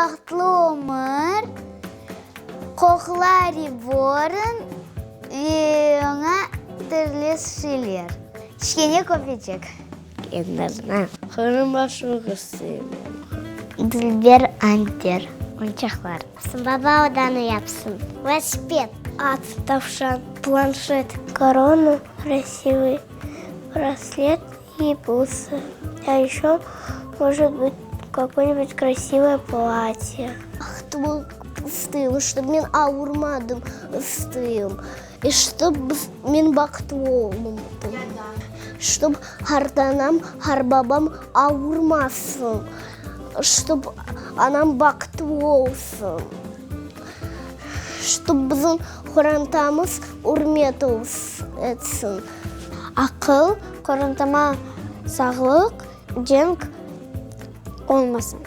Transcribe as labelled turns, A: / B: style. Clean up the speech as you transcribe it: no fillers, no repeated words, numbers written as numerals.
A: Bahtlı ömür, Qoqla Reborn ve oña türlü şeyler. Kiçkene köpeçik.
B: Endarna. Qırım başlığı sevmem.
A: Dülber anter. Oyuncaqlar. Baba odanı yapsın. Velosiped.
B: At, tavşan, planşet. Korona, krasivıy braslet i busı. A eşö, может быть, kakoy-nibudь krasivое platye.
A: Bahtlı isteyim, ştob men avurmadım isteyim. İ ştob men bahtlı oldım. Ştob qartanam, qarbabam avurmasın. Ştob anam bahtlı olsun. Ştob bizim qorantamız ürmet etsin.
B: Aqıl, qorantama sağlıq, cenk olmasın.